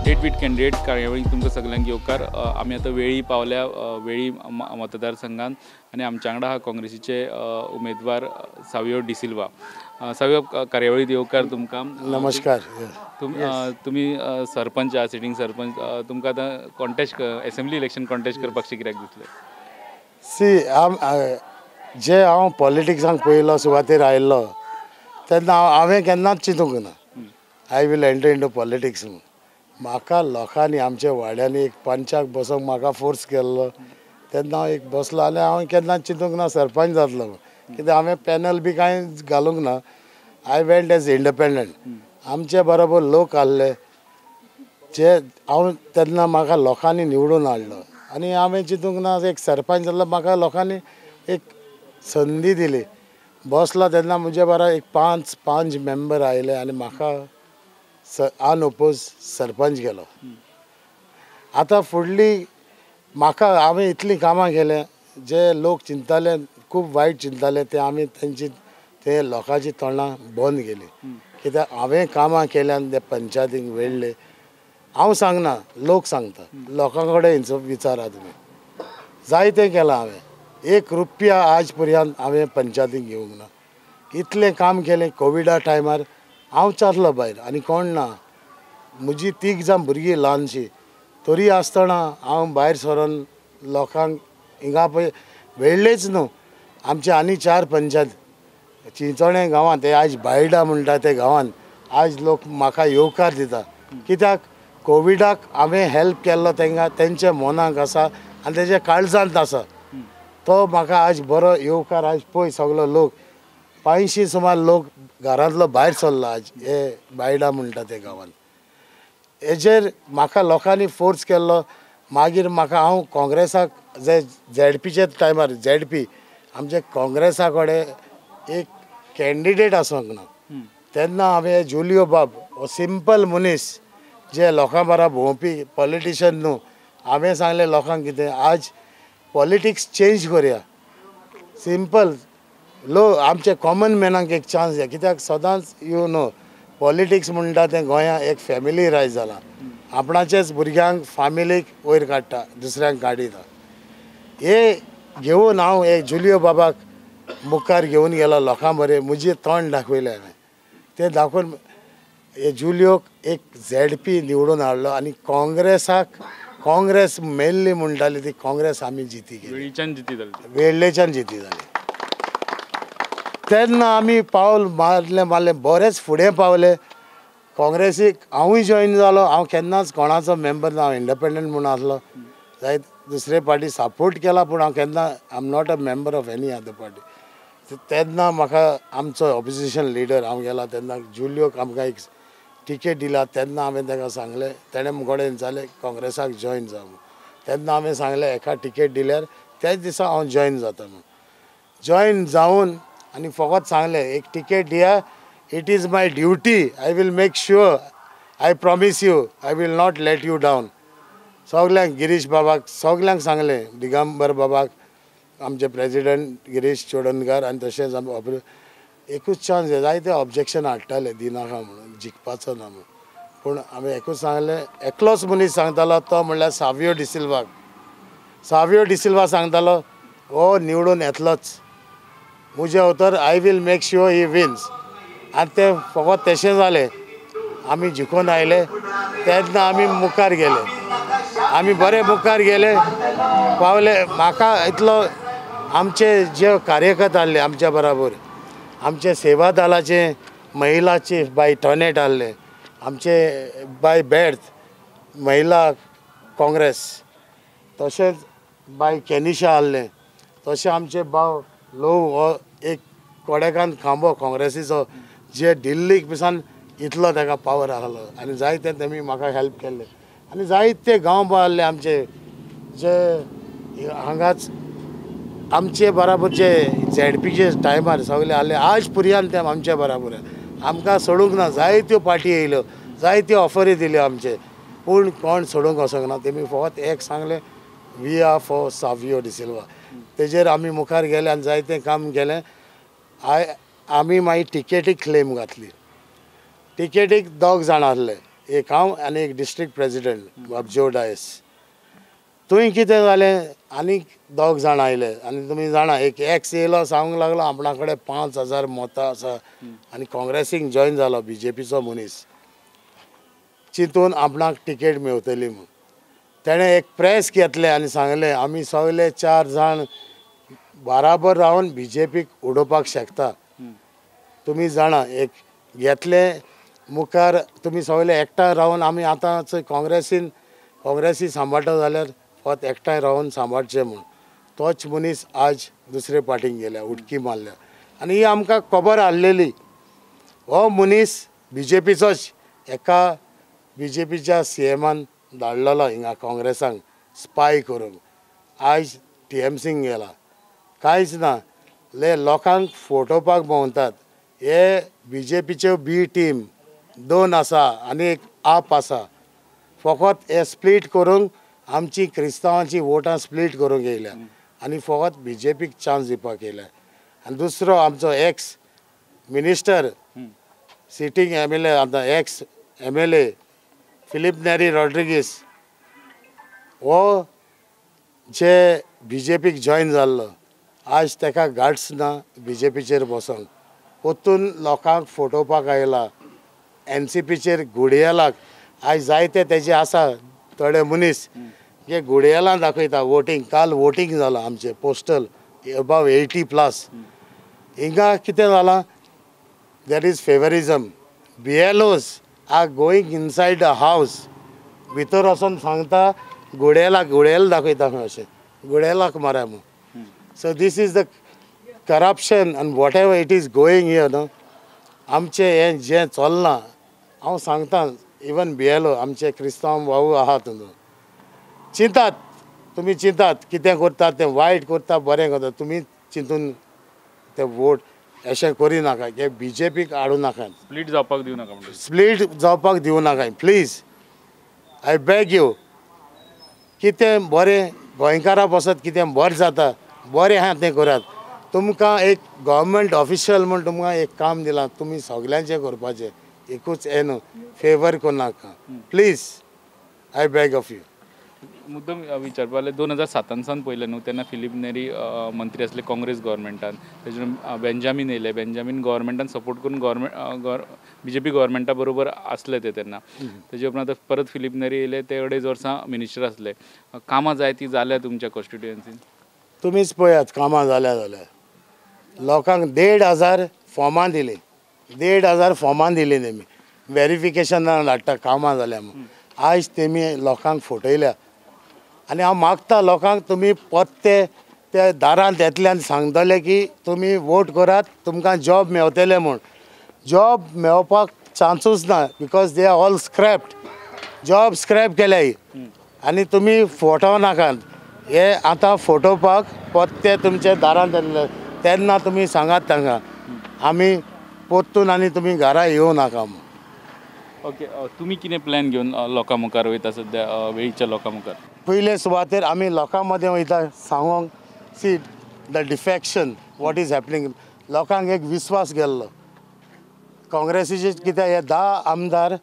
Date with candidate कार्यावळीक तुमकां सगल्यांक येवकार. आमी आतां वेळी पावल्या, वेळी मतदारसंघान आनी आमच्या वांगडा आहा काँग्रेसीचे उमेदवार सावियो डिसिल्वा. सावियो, कार्यावळीत येवकार तुमकां. नमस्कार. तुमी सरपंच आहा, सिटींग सरपंच. तुमकां आतां कॉन्टेस्ट, एसेंब्ली इलेक्शन कॉन्टेस्ट करपाक कित्याक दिसलें? सी, जे हांव पॉलिटिक्सांक पयलो सुवातेर आयिल्लो तेन्ना हांवें केन्नाच चिंतूंक ना I will enter into politics म्हणून. म्हाका लोकांनी आमच्या वाड्यांनी एक पंचाक बसोंक म्हाका फोर्स केल्लो तेन्ना हांव एक बसलो आनी हांव केन्नाच चिंतूंक ना सरपंच जातलो म्हूण. कित्याक हांवें पॅनल बी कांय घालूंक ना. I went as independent. आमचे बरोबर लोक आहले जे हांव तेन्ना म्हाका लोकांनी निवडून हाडलो आनी हांवें चिंतूंक ना एक सरपंच जाल्लो. म्हाका लोकांनी एक संदी दिली. बसलो तेन्ना म्हजे बरोबर एक पांच मेंबर आयले आनी म्हाका अनओपोज सरपंच केलो. आतां फुडली म्हाका हांवें इतलीं कामां केलें जे लोक चिंतताले खूब वायट चिंतताले ते आमी तेंची ते लोकांची तोंडां बंद केली. कित्याक हांवें कामां केल्यान ते पंचायतीक वेडले. हांव सांगना, लोक सांगता. लोकां कडेन विचारा तुमी. जायतें केलां हांवें. एक रुपया आज पर्यंत हांवें पंचायतीक घेवंक ना. इतलें काम केलें. कोविडा टायमार हांव चारलो भायर आनी कोण ना. म्हजी तीग जाण भुरगीं ल्हानशीं तरी आसतना हांव भायर सरोन लोकांक हिंगा पळय वेडलेच न्हू. आमचे आनी 4 पंचायत चिंचोणे गांवांत ते आयज बायडा म्हणटा ते गांवांत आयज लोक म्हाका येवकार दिता. कित्याक कोविडाक हांवें हेल्प केल्लो तांकां तेंच्या मनाक आसा आनी तेज्या काळजांत आसा. तो म्हाका आज बरो येवकार. आयज पळय सगलो लोक 500 सुमार लोक घरांतलो भायर सरलो आज हे बायडा म्हणटा ते गांवांत. हेजेर म्हाका लोकांनी फोर्स केल्लो. मागीर म्हाका हांव काँग्रेसाक जे झेडपीचे टायमार झेडपी आमचे काँग्रेसा कडेन एक कॅन्डिडेट आसूंक ना तेन्ना हांवें जुलियो बाब हो सिंपल मनीस जे लोकां बरा भोंवपी पॉलिटिशन न्हू. हांवें सांगलें लोकांक कितें आज पॉलिटिक्स चेंज करया. सिंपल लो आमचे कॉमन मॅनाक एक चान्स दिया. कित्याक सदांच you know politics म्हणटा तें गोंयांत एक फॅमिली रायज जालां. आपणाचेच भुरग्यांक फॅमिलीक वयर काडटा, दुसऱ्यांक काडिना. हे घेवन हांव एक जुलियो बाबाक मुखार घेवन गेलो लोकां बरें म्हजें तोंड दाखयलें हांवें. तें दाखोवन हे जुलियोक एक झेडपी निवडून हाडलो आनी काँग्रेसाक काँग्रेस मेल्ली म्हणटाली ती काँग्रेस आमी जिती केली. वेळीच्यान जिती जाली. वेळ्ळेच्यान जिती जाली. तेन्ना आमी पावल मारलें मारलें बरेंच फुडें पावले. काँग्रेसीक हांवूय जॉयन जालो. हांव केन्नाच कोणाचो मेंबर ना. हांव इंडिपेंडंट म्हूण आसलो. जायत दुसरे पार्टी सपोर्ट केला पूण हांव केन्ना I am not a member of any other party. तेन्ना म्हाका आमचो ऑपोजिशन लिडर हांव गेला तेन्ना जुलियोक आमकां एक टिकेट दिला. तेन्ना हांवें ताका सांगलें, तेणें मुकोडेन जालें काँग्रेसाक जॉयन जा म्हूण. तेन्ना हांवें सांगलें एका टिकेट दिल्यार त्याच दिसा हांव जॉयन जाता म्हूण. जॉयन जावन आनी फकत सांगलें एक टिकेट दिया, it is my duty, I will make sure, I promise you I will not let you down. सगल्यांक गिरीश बाबाक सगल्यांक सांगलें, दिगंबर बाबाक आमचे प्रेजिडेंट गिरीश चोडणकार आनी तशेंच एकूच चान्स जायते ऑब्जेक्शन हाडटाले दिनाका म्हणून, जिखपाचो ना म्हणून. पूण हांवें एकूच सांगलें, एकलोच मनीस सांगतालो तो म्हणल्यार सावियो डिसिल्वाक. सावियो डिसिल्वा सांगतालो हो निवडून येतलोच, म्हजें उतर I will make sure he wins. आनी तें फकत तशें जालें. आमी जिखून आयले तेन्ना आमी मुखार गेले. आमी बरे मुखार गेले पावले. म्हाका इतलो आमचे जे कार्यकर्ते आहले आमच्या बराबर, आमचे सेवा दलाचे महिलाचे बाय टॉनेट आहले, आमचे बाय बेर्थ महिला काँग्रेस, तशेंच बाय कॅनिशा आहले, तशें आमचे भाव लोव हो एक कोडेकान खांबो काँग्रेसीचो जे दिल्लीक पसून इतलो ताका पावर आहलो आनी जायते तेमी म्हाका हेल्प केल्ले. आनी जायते गांव आहले आमचे जे हांगाच आमचे बराबर जे झेडपीचे टायमार सगळे आहले आज पर्यंत ते आमचे बराबर आमकां सोडूंक ना. जायत्यो पार्टी येयल्यो, जायत्यो ऑफरी दिल्यो आमचे, पूण कोण सोडूंक वचोंक ना. तेमी फकत एक सांगलें, we are for Savio D'Silva. तेजेर आमी मुखार गेले आनी जायतें काम केलें. आमी मागीर टिकेटीक क्लेम घातली. टिकेटीक 2 जाण आहले, एक हांव आनी एक डिस्ट्रिक्ट प्रेजिडेंट बाबजो डायस. थंय कितें जालें, आनीक 2 जाण आयले आनी तुमी जाणा एक एक्स येयलो सांगूंक लागलो आपणा कडेन 5000 मतां आसा आनी काँग्रेसीक जॉयन जालो बीजेपीचो मनीस, चिंतून आपणाक तिकेट मेवतली म्हूण. तेणें एक प्रेस घेतलें आनी सांगलें आमी सगळे 4 जाण बराबर रावन बीजेपीक उडोवपाक शकता. तुमी जाणा एक घेतले मुखार तुमी सगळे एकठांय रावन आमी आतां काँग्रेसीन काँग्रेसी सांबाळटा जाल्यार फकत एकठांय रावन सांबाळचें म्हूण. तोच मनीस आज दुसरे पार्टीक गेल्या, उडकी मारल्या आनी ही आमकां खबर आहलेली. हो मनीस बीजेपीचोच, एका बीजेपीच्या सीएमान धाडलेलो हिंगा काँग्रेसांक स्पाय करूंक. आयज टीएमसींक गेला, कांयच ना. ले लोकांक फटोवपाक भोंवतात. हे बीजेपीच्यो बी टीम 2 आसा आनी एक आप आसा. फकत हे स्प्लीट करूंक आमची क्रिस्तांवांची वोटां स्प्लीट करूंक येयल्या आनी फकत बीजेपीक चान्स दिवपाक येयल्या. आनी दुसरो आमचो ex minister sitting MLA, आतां ex MLA Filipe Neri Rodrigues, हो जे बीजेपीक जॉयन जाल्लो, आज ताका गार्ड्स ना बीजेपीचेर बसोंक. परतून लोकांक फटोवपाक आयला. एनसीपीचेर घुडयेलाक आयज जायते तेजे आसा थोडे मनीस जे घुडयेलां दाखयता. वोटींग काल वोटींग जालां आमचें पोस्टल एबाव 80+. हिंगा कितें जालां, there is favouritism. BLOs are going inside the house, भितर वचोन सांगता घुडयेलाक, घुडयेल दाखयता खंय अशें घुडयेलाक मारा म्हूण. So this is the corruption and whatever it is going here न्हू. आमचें हें जें चल्लां हांव सांगता, इवन बीएलओ आमचे क्रिस्तांव भाऊ आहात न्हू, चिंतात तुमी, चिंतात कितें करतात तें वायट करता बरें करता, तुमी चिंतून ते वोट अशें करिनाका, हे बीजेपीक हाडूं नाका, स्प्लीट जावपाक दिवं नाका, स्प्लीट जावपाक दिवं नाका प्लीज. I beg you. कितें बरें गोंयकारां पासत कितें बरें जाता बरें आहा तें करात. तुमकां एक गव्हर्मेंट ऑफिशियल म्हूण तुमकां एक काम दिलां, तुमी सगल्यांचें करपाचें, एकूच हें न्हू, फेवर करनाका please, I beg of you. मुद्दम विचारपा जाल्यार 2007 सावन पयलें न्हू, तेन्ना फिलीप नेरी मंत्री आसले काँग्रेस गव्हर्मेंटान, तेजे बेंजामीन येयले, बेंजामीन गव्हर्मेंटान सपोर्ट करून गव्हर्मेंट बीजेपी गव्हर्मेंटा बरोबर आसले ते तेन्ना. तेजे उपरांत परत फिलीप नेरी येयले, ते 2.5 वर्सां मिनिस्टर आसले. कामां जाय ती जाल्या तुमच्या कॉन्स्टिट्युएन्सीन? तुमीच पळयात कामां जाल्या जाल्यार. लोकांक 1500 फॉर्मां दिलीं, 1500 फॉर्मां दिलीं तेमी, वेरिफिकेशनाक धाडटा कामां जाल्या म्हूण. आयज तेमी लोकांक फटयल्या. आनी हांव मागता लोकांक, तुमी परते ते दारांत येतले आनी सांगतले की तुमी वोट करात, तुमकां जॉब मेवतले म्हूण. जॉब मेवपाक चान्सूच ना, because they are all scrapped. Job scrap केल्या आनी तुमी फटोवं नाकात. हे आतां फटोवपाक परते तुमच्या दारांत येतले तेन्ना तुमी सांगात तांकां आमी परतून आनी तुमी घरा येवं नाका म्हूण. ओके, तुमी कितें प्लॅन घेवन लोकां मुखार वयता सद्या, वेळीच्या लोकां मुखार? पयले सुवातेर आमी लोकां मदें वयता सांगोंक, see the defection what is happening. लोकांक एक विस्वास गेल्लो काँग्रेसीचे, कित्याक हे 10 आमदार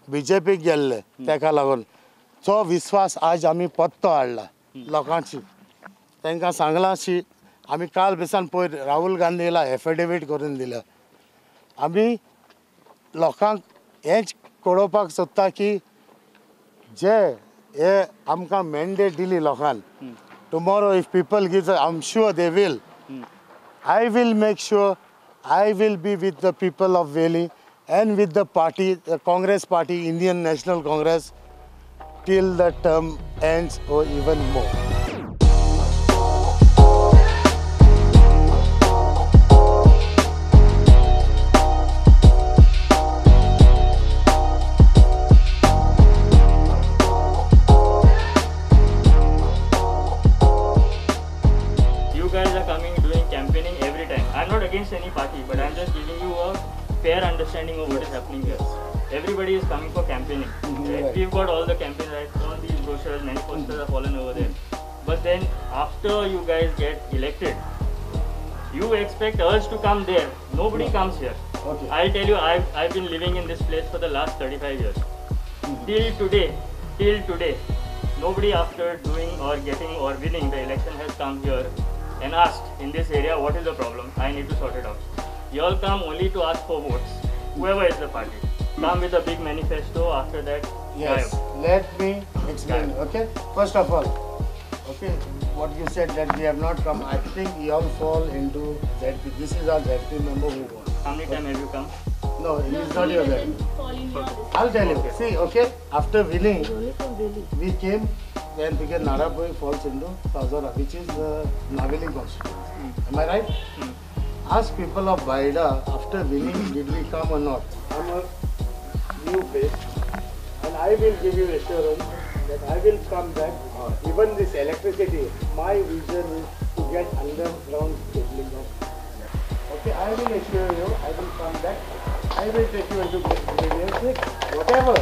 बीजेपीक गेल्ले, ताका लागून तो विस्वास आज आमी पत्तो हाडला लोकांची. तांकां सांगलां शी आमी काल बेसान पयर राहुल गांधीला एफिडेवीट करून दिल्या. आमी लोकांक हेंच कळोवपाक सोदता की जे हे आमकां मॅन्डेट दिली लोकांन, tomorrow if people give, I am sure they will, I will make sure I will be with the people of Veli and with the party, the Congress party, Indian National Congress, till the term ends or even more. You guys are coming doing campaigning every time. I'm not against any party, but I'm just giving you a fair understanding of what is happening here. Everybody is coming for campaigning. Right? Right. We've got all the campaign rights, all these brochures, many posters are fallen over there. But then after you guys get elected, you expect us to come there. Nobody comes here. Okay. I'll tell you, I've been living in this place for the last 35 years. Till today, nobody after doing or getting or winning the election has come here and asked in this area what is the problem, I need to sort it out. You all come only to ask for votes, whoever is the party. Come with a big manifesto, after that. Yes, let me explain, okay? First of all, okay, what you said that we have not come, I think you all fall into ZP. This is our ZP member who won. How many times have you come? No, he is not your ZP. I'll tell you. Okay. See, okay, after winning, we came, then because Narapuri falls into Pazora, which is the Navelim constituency. Am I right? Ask people of Baida, after winning, did we come or not? I'm a new face, and I will give you assurance that I will come back. Even this electricity, my vision is to get underground cabling of. Okay, I will assure you, I will come back. I will take you into gradient 6, whatever.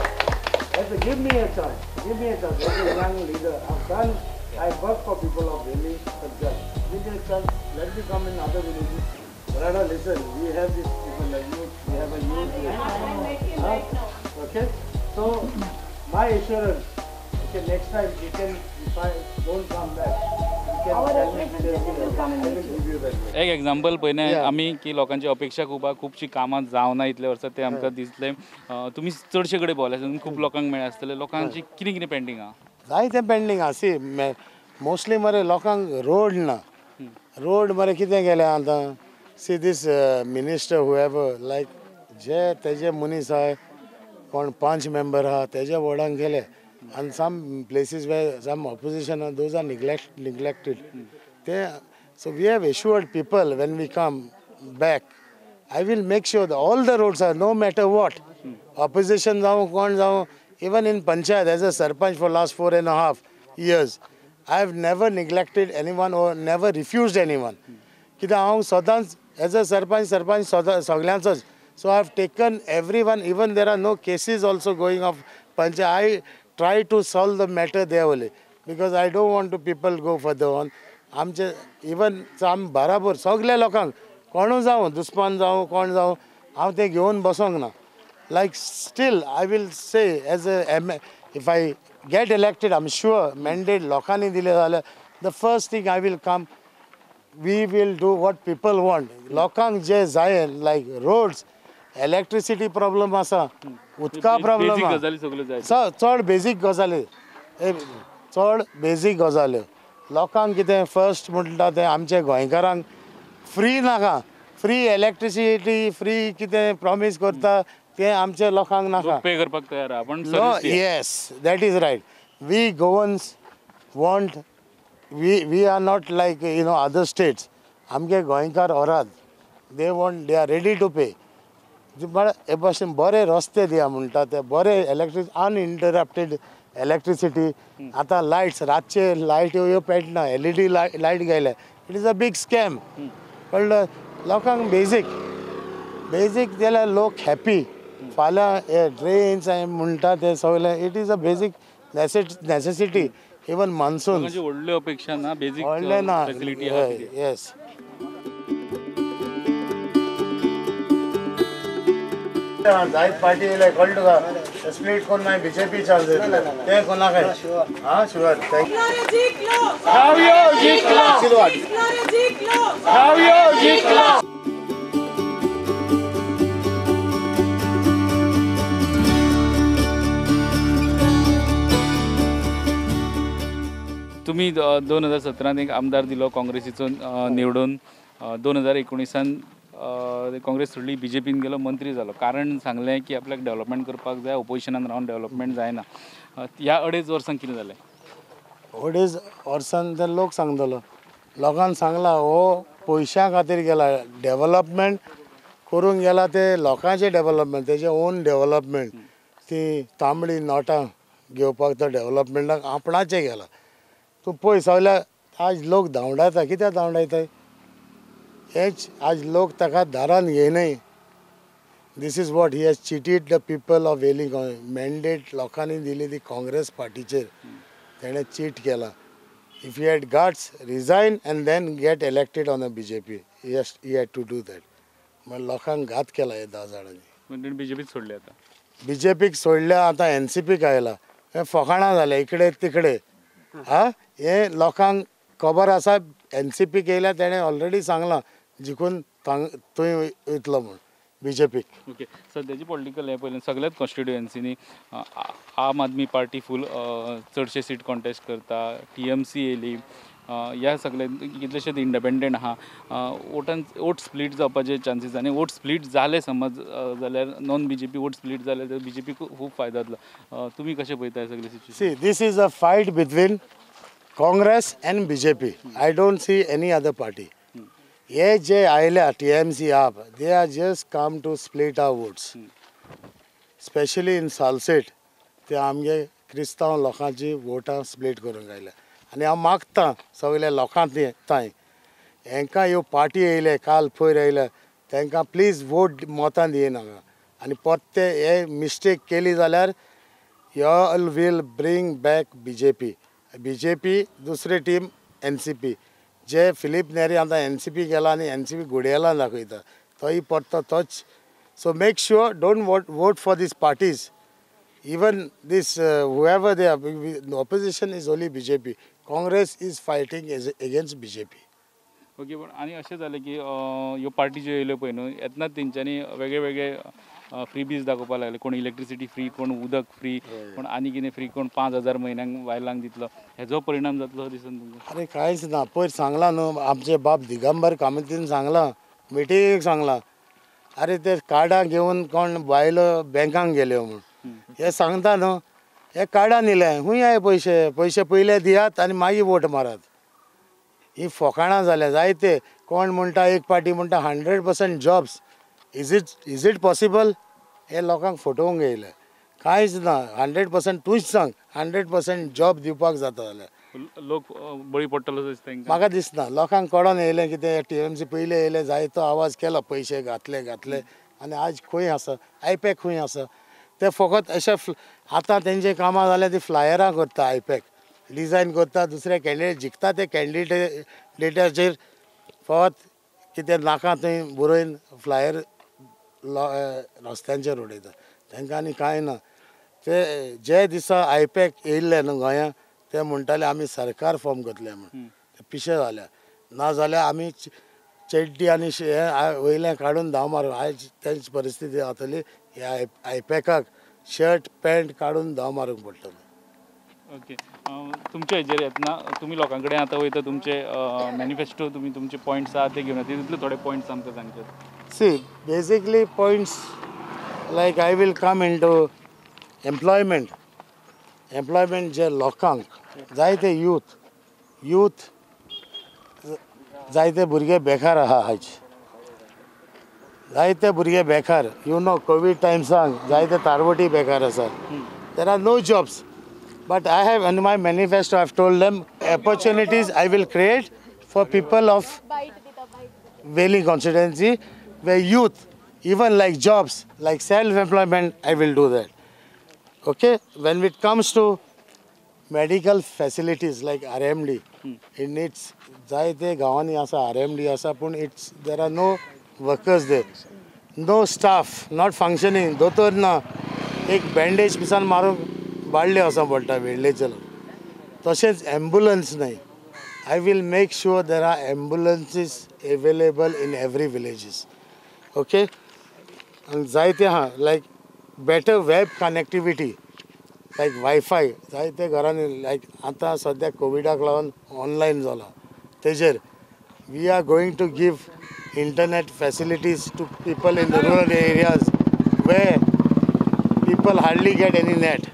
Give me a chance. Give me a chance. As a young leader, I've done, I work for people of Delhi, but just give me a chance. Let me come in other villages. Brother, listen, we have these people like you, we have a youth. Huh? Okay, so my assurance, okay, next time we can, if I don't come back, एक example पळयलें आमी की लोकांची अपेक्षा खूब आहा, खुबशीं कामां जावना इतले वर्सां ते आमकां दिसलें. तुमी चडशे कडेन भोंवले आसतले, खूब लोकांक मेळ्ळे आसतले, लोकांची कितें कितें पेंडींग आहा? जायतें पेंडींग आहा. सी मोस्टली मरे लोकांक रोड ना, रोड मरे कितें केलें आतां. See this minister who have like जे तेजे मनीस आहाय, कोण 5 मेंबर आहा तेजे वॉर्डांक गेले. And some places where some opposition, those are neglected. So we have assured people when we come back, I will make sure that all the roads are, no matter what, opposition जाऊँ कौन जाऊँ, even in panchayat as a sarpanch for last 4.5 years, I have never neglected anyone or never refused anyone. कित्याक हांव सदांच as a sarpanch सगळ्यांचोच. So I have taken everyone, even there are no cases also going of panchayat. I try to solve the matter there only because I don't want to people go further on. आमचे even आम बराबर सगळ्या लोकांक कोणू जावं दुस्मान जावं कोण जावं हांव तें घेवन बसोंक ना. Like still I will say as a if I get elected, I am sure mandate लोकांनी दिलें जाल्यार the first thing I will come, we will do what people want. लोकांक जे जाय लायक रोड्स, इलेक्ट्रिसिटी प्रॉब्लम आसा, उदका प्रॉब्लम आसा, चड basic गजाली, चड बेजीक गजाल्यो लोकांक कितें फर्स्ट म्हणटा तें आमच्या गोंयकारांक फ्री नाका, फ्री इलेक्ट्रिसिटी फ्री कितें प्रॉमीस करता तें आमच्या लोकांक नाका. पे करपाक तयार आहा पण. Yes, that is right. We Goans want, we are not like you know other states. आमगे गोंयकार ओराद, they want, they are ready to pay. हे भाशेन बरे रस्ते दिया म्हणटा ते, बरे इलेक्ट्रिक अनइंटरप्टेड इलेक्ट्रिसिटी. आतां लायट्स रातचे लायट ह्यो पेटना, LED light गेले, it is a big scam. कळ्ळें? लोकांक बेजीक बेजीक जाल्यार लोक हॅपी. फाल्यां हे ड्रेन्स म्हणटा ते सगळे, it is a basic necessity. Even monsoon व्हडल्यो अपेक्षा ना, बेजीक व्हडलें ना. येस, जायत पार्टी येयले कळ्ळें तुका, स्प्लीट करून मागीर बीजेपी चान्स येतले तें कोणाक. हां शुअर. तुमी 2017 एक आमदार दिलो काँग्रेसीचो निवडून, 2019 काँग्रेस सोडली, बीजेपीन गेलो, मंत्री जालो. कारण सांगलें की आपल्याक डेव्हलपमेंट करपाक जाय, ओपोजिशनान रावन डेव्हलपमेंट जायना. ह्या 2.5 वर्सांक कितें जालें? 2.5 वर्सान ते लोक सांगतलो, लोकांक सांगला हो पयशां खातीर गेला, डेव्हलपमेंट करूंक गेला ते लोकांचें डेव्हलपमेंट, तेजें ओन डेव्हलपमेंट, ती तांबडी नोटां घेवपाक तो डेव्हलपमेंटाक आपणाचें गेला. तूं पळय सगल्या आज लोक धांवडायता, कित्याक धांवडायता? हेच आज लोक ताका दारान घेयनाय. This is what he has cheated the people of Velim. Mandate लोकांनी दिली ती काँग्रेस पार्टीचेर, तेणें चीट केला. If he had guts, resign and then get elected on a BJP. He had to do that. म्हळ्यार लोकांक घात केला हे 10 जाणांनी. बीजेपीच सोडली आतां. बी जे पीक सोडल्या, आतां एन सी पीक आयला. हें फकाणां जालें इकडे तिकडे. हा, हें लोकांक खबर आसा. एन सी पीक येयल्या तेणें ऑलरेडी सांगलां जिखून थंय वयतलो म्हूण बी जे पीक. ओके, सद्याची पॉलिटिकल हें पळयलें सगळ्याच कॉन्स्टिट्युएन्सीनी आम आदमी पार्टी फूल चडशे सीट कॉन्टेस्ट करता, टी एम सी येयली, ह्या सगळे कितलेशेच इंडिपेंडंट आहा. वोटान वोट स्प्लीट जावपाचे चान्सीस आनी वोट स्प्लीट जाले समज जाल्यार non B J P vote split जाले जाल्यार बी जे पी खूब फायदो जातलो. तुमी कशें पळयता हे सगळे situation? See, this is a fight between Congress and B J P. I don't see any other party. हे जे आयल्या टी एम सी आप, they are just come to split our votes, specially in Salcete. ते आमगे क्रिस्तांव लोकांची वोटां split करूंक आयल्या. आनी हांव मागतां सगल्या लोकांक तांय, हेंकां ह्यो पार्टी येयले काल पयर येयल्या तांकां प्लीज वोट मतां दियनाका. आनी परते हे मिस्टेक केली जाल्यार y'all will bring back B J P. B J P दुसरी टीम एन सी पी. जे फिलीप नेरी आतां एन सी पी गेला आनी एन सी पी गुडेला दाखयता, तोय परतो तोच. So make sure don't vote for these parties. Even this whoever they are, opposition is only B J P. Congress is fighting against B J P. Okay, पण आनी अशें जालें की ह्यो पार्टी ज्यो येयल्यो पळय न्हू, येतना तेंच्यांनी वेगळे वेगळे फ्री बीज दाखोवपाक लागले. कोण इलेक्ट्रिसिटी फ्री, कोण उदक फ्री, कोण आनी कितें फ्री, कोण 5,000 म्हयन्यांक बायलांक दितलो. हेजो परिणाम जातलो असो दिसना तुमकां? अरे कांयच ना. पयर सांगलां न्हू आमचे बाब दिगंबर कामतीन सांगलां, मिटिंगेक सांगलां, अरे ते कार्डां घेवन कोण बायलो बँकांक गेल्यो म्हूण हे सांगता न्हू. हे कार्डां दिले खूंय आय पयशे, पयशे पयले दियात आनी मागीर वोट मारात. ही फोकाणां जाल्या जायते. कोण म्हणटा, एक पार्टी म्हणटा 100% jobs. Is it possible? हे लोकांक फटोवंक येयले. कांयच ना. 100% तूंच सांग, 100% जॉब दिवपाक जाता जाल्यार लोक बळी पडटलो असो दिसता तांकां? म्हाका दिसना. लोकांक कळोन येयलें कितें टी एम सी पयलें येयलें, जायतो आवाज केलो, पयशे घातले घातले, आनी आज खंय आसा आयपॅक, खंय आसा ते? फकत अशें आतां तेंचें कामां जाल्यार ती फ्लायरां करता, आयपॅक डिजायन करता, दुसरे कॅन्डिडेट जिखता ते कॅन्डिडेटाचेर फकत कितें नाका थंय बरोवन फ्लायर रस्त्यांचेर उडयता. तांकां आनी कांय ना. ते जे दिसा आयपॅक येयल्ले न्हू गोंयांत, ते म्हणटाले आमी सरकार फॉर्म करतले म्हूण. ते पिशे जाल्या. ना जाल्यार आमी चेड्डी आनी हें वयलें काडून धांव मारूं. आयज तेंच परिस्थिती जातली. ह्या आयपॅकाक शर्ट पॅन्ट काडून धांव मारूंक पडटलें. ओके, तुमच्या हेजेर येतना तुमी लोकां कडेन आतां वयता, तुमचे मॅनिफेस्टो, तुमी तुमचे पॉयंट्स आहा ते घेवन येता, तितूंतले थोडे पॉयंट्स आमकां सांगचे. See, basically points like I will come into employment. Employment जे लोकांक जायते यूथ जायते भुरगे बेकार आहा आयज, जायते भुरगे बेकार. You know Covid टायम्सांक जायते तारवटी बेकार आसा. There are no jobs. But I have in my manifesto, I have told them opportunities I will create for people of Velim constituency, where youth, even like jobs, like self-employment, I will do that. Okay, when it comes to medical facilities like RMD, it needs, जायते गांवांनी आसा RMD आसा, पूण it's there are no workers there, no staff, not functioning, दोतोर ना, एक bandage पिसान मारूंक बाळ्ळे वचोंक पडटा वेळ्ळेचे लोक. तशेंच एम्बुलन्स न्हय. I will make sure there are ambulances available in every villages. Okay, आनी जायते आहा like better web connectivity like wifi जायते घरांनी, लायक आतां सद्याक कोविडाक लागून ऑनलायन जाला, तेजेर we are going to give internet facilities to people in the rural areas where people hardly get any net.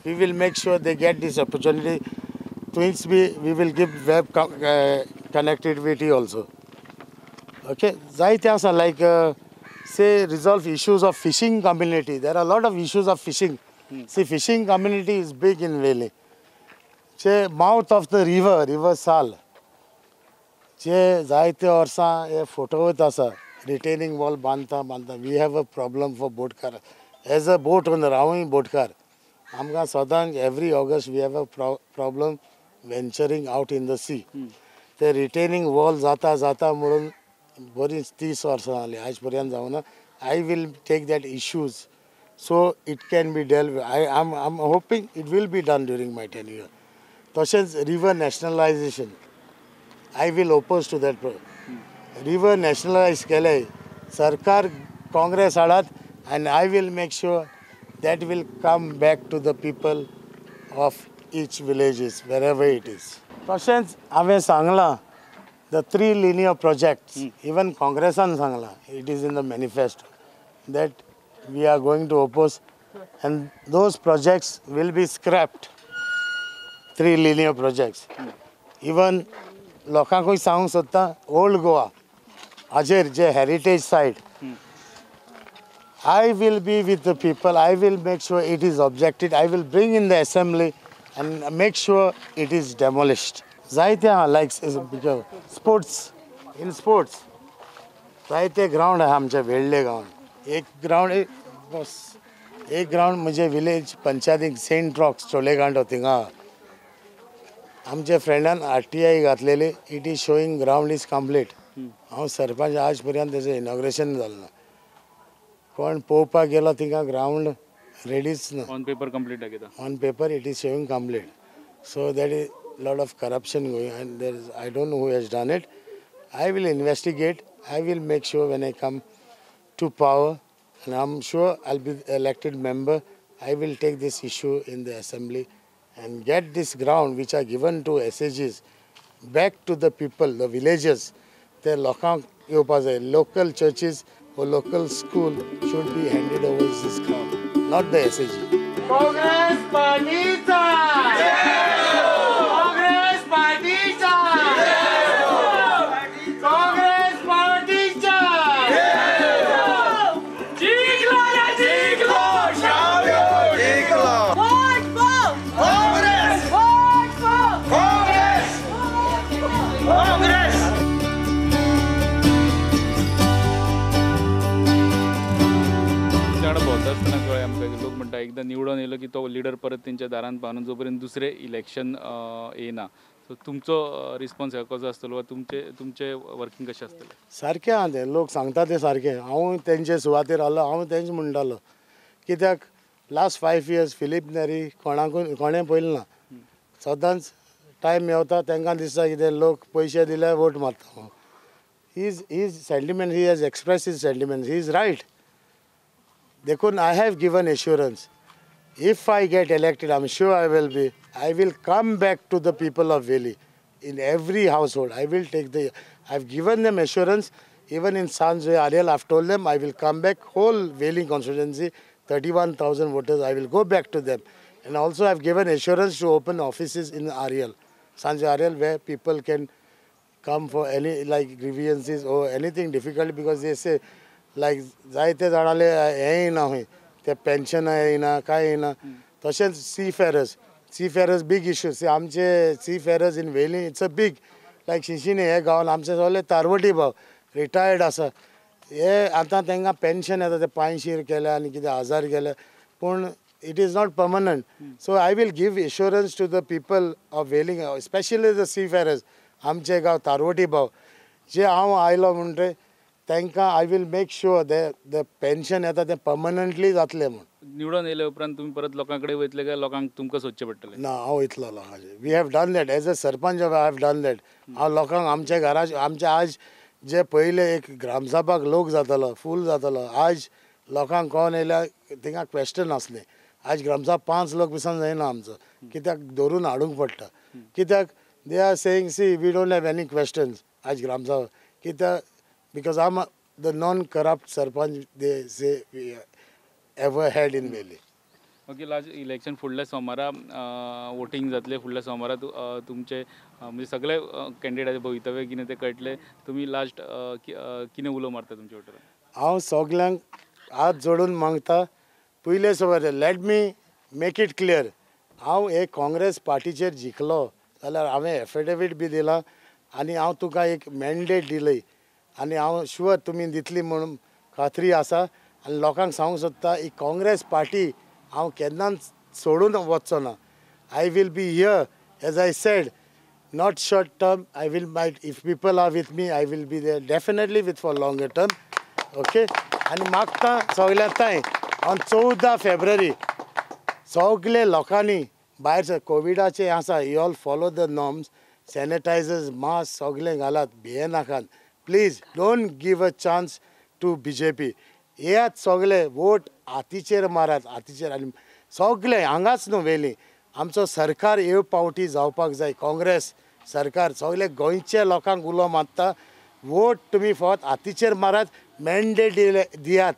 We will make sure they get this opportunity. Twins, we will give web connectivity also. Okay, जायते आसा like say resolve issues of fishing community. There are lot of issues of fishing. See, fishing community is big in Velim. J mouth of the river, river Sal, जे जायते वर्सां हे photo आसा, retaining wall बांदता बांदता. We have a problem for बोटकार. As a boat owner, हांवूय बोटकार, आमकां सदांच every August we have a problem venturing out in the sea. ते रिटेनिंग वॉल जाता जाता म्हणून बरीच 30 वर्सां जालीं, आयज पर्यंत जावना. I will take that issues So it can be dealt. I am hoping it will be done during my tenure. तशेंच river nationalisation, I will oppose to that. River nationalise केलें सरकार Congress हाडात and I will make sure that will come back to the people of each villages wherever it is. तशेंच हांवें सांगलां the three linear projects, even काँग्रेसान सांगलां, it is in the manifesto that we are going to oppose and those projects will be scrapped. Three linear projects. Even लोकांकूय सांगूंक सोदता, old Goa हाजेर जे heritage site, I will be with the people, I will make sure it is objected, I will bring in the assembly and make sure it is demolished. जायते आहा लायक sports, in sports जायते ground आहा आमच्या वेळ्ळे गांवांत. एक ground बस, एक ground म्हणजे village पंचायतीक सेंट रॉक्स चोलेगांडो थिंगा आमच्या फ्रेंडान RTI घातलेली, it is showing ground is complete. हांव सरपंच आज पर्यंत तेजें इनॉग्रेशन जालें ना. कोण पळोवपाक गेलो थिंगा ग्रावंड रेडीच ना. ऑन पेपर कंप्लीट दाखयता, on paper it is showing complete. So that is lot of corruption going and there is, I don't know who has done it. I will investigate, I will make sure when I come to power and I am sure I will be elected member, I will take this issue in the assembly and get this ground which are given to SAGs back to the people, the villagers. ते लोकांक येवपा जाय. Local churches or local school should be handed over this ground, not the SAG. Congress पार्टीचा, काँग्रेस पार्टीचा, काँग्रेस पार्टीचा, जिंकलो रे जिंकलो, जिंकलो. Vote for Congress, vote for Congress, Congress. भोंवता आसतना कळ्ळें आमकां लोक म्हणटा एकदां निवडून येयलो की तो लिडर परत तेंच्या दारान पावना जोपर्यंत दुसरें इलेक्शन येयना. सो तुमचो रिस्पॉन्स कसो आसतलो वा तुमचे तुमचें वर्किंग कशें आसतलें? सारकें आहा तें, लोक सांगता तें सारकें. हांव तेंचे सुवातेर आहलो, हांव तेंच म्हणटालो, कित्याक लास्ट 5 इयर्स फिलीप नेरी कोणाकूय कोणें पळयलें ना. सदांच टायम मेवता तांकां दिसता कितें लोक पयशे दिल्यार वोट मारता. His sentiment, he has express his sentiment, he is right. देखून I have given assurance, if I get elected, I am sure I will be, I will come back to the people of Veli in every household. I will take the, I have given them assurance, even in San Jose Areal I have told them I will come back, whole Velim constituency 31,000 voters, I will go back to them. And also I have given assurance to open offices in Areal, San Jose Areal, where people can come for any like grievances or anything difficult, because they say like जायते जाणाले हें येयना खंय, ते pension येयना, कांय येयना. तशेंच seafarers, seafarers big issue. आमचे seafarers in Velim it's a big, like Sissinghim हे गांवान आमचे सगळे तारवटी भाव रिटायर्ड आसा, हे आतां तांकां पेन्शन येता ते 500 केल्या आनी कितें 1000 केल्या, पूण it is not permanent. So I will give assurance to the people of Velim, specially the seafarers. आमचे गांव तारवटी भाव जे हांव आयलो म्हणटे तांकां I will make sure the pension येता तें पर्मनंटली जातलें म्हूण. निवडून येयल्या उपरांत तुमी परत लोकां कडेन वयतले काय लोकांक तुमकां सोदचें पडटलें? ना, हांव वयतलो लोकांचे. We have done that as a sarpanch, I have done that. हांव लोकांक आमच्या घरा, आमच्या आज जे पयले एक ग्रामसभाक लोक जातालो, फूल जातालो, आज लोकांक कोण येयल्यार थिंगा क्वेश्चन आसलें. आज ग्रामसभा 5 लोक पिसान जायना आमचो, कित्याक धरून हाडूंक पडटा. कित्याक they are saying see we don't have any questions आज ग्रामसभा, कित्याक because I am the non corrupt sarpanch they say we ever had in Velim. Okay, last election फुडल्या सोमारा वोटींग जातलें, फुडल्या सोमारा तुमचे म्हणजे सगळे कॅन्डिडेटाचे भवितव्य कितें तें कळटलें. तुमी लास्ट कितें उलो मारता तुमच्या वोटरांक? हांव सगल्यांक हात जोडून मागता, पयले सुवातेर let me make it clear, हांव हे काँग्रेस पार्टीचेर जिखलो जाल्यार हांवें एफिडेवीट बी दिलां आनी हांव तुका एक मॅन्डेट दिलय आनी हांव शुअर तुमी दितली म्हणून खात्री आसा. आनी लोकांक सांगूंक सोदता, ही काँग्रेस पार्टी हांव केन्नाच सोडून वचचो ना. I will be here as I said, not short term. I will might if people are with me, I will be there definitely with for longer term. Okay, आनी मागता सगळ्या तांय ऑन 14 फेब्रुवारी सगळे लोकांनी भायर कोविडाचे आसा, you all follow the norms, sanitizers, mask सगळें घालात, भियेनाकात. Please don't give a chance to BJP. येयात सगळे, वोट हातीचेर मारात, हातीचेर. आनी सगळे हांगाच न्हू वेली आमचो सरकार हे पावटी जावपाक जाय, काँग्रेस सरकार. सगळे गोंयच्या लोकांक उलो मारता, वोट तुमी फकत हातीचेर मारात, मॅन्डेट दियात.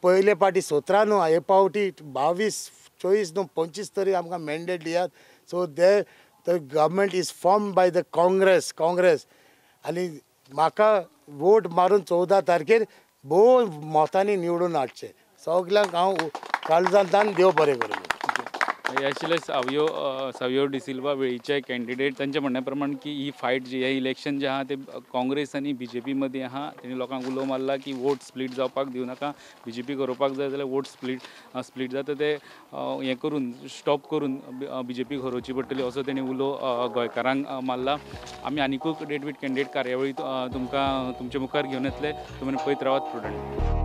पयले पाटी 17 न्हू, हे पावटी 22 24 न्हू 25 तरी आमकां मॅन्डेट दियात. So they the government is form by the Congress. Congress आनी म्हाका वोट मारून 14 तारखेर भोव मतांनी निवडून हाडचें. सगल्यांक हांव काळजांतल्यान देव बरें करूं. हे आशिल्ले सावियो सावियो डिसिल्वा, वेळीचे कॅन्डिडेट. तांच्या म्हणण्या प्रमाण की ही फायट जी, हे इलेक्शन जे आहा ते काँग्रेस आनी बीजेपी मदीं आहा. तेणी लोकांक उलो मारला की वोट स्प्लीट जावपाक दिवं नाका. बीजेपी गरोवपाक जाय जाल्यार वोट स्प्लीट जाता ते हें करून स्टॉप करून बीजेपी गरोवची पडटली, असो तेणी उलो गोंयकारांक मारला. आमी आनिकूय डेट विथ कॅन्डिडेट कार्यावळी तुमकां तुमचे मुखार घेवन येतले. तुमी पळयत रावात. प्रुडंट.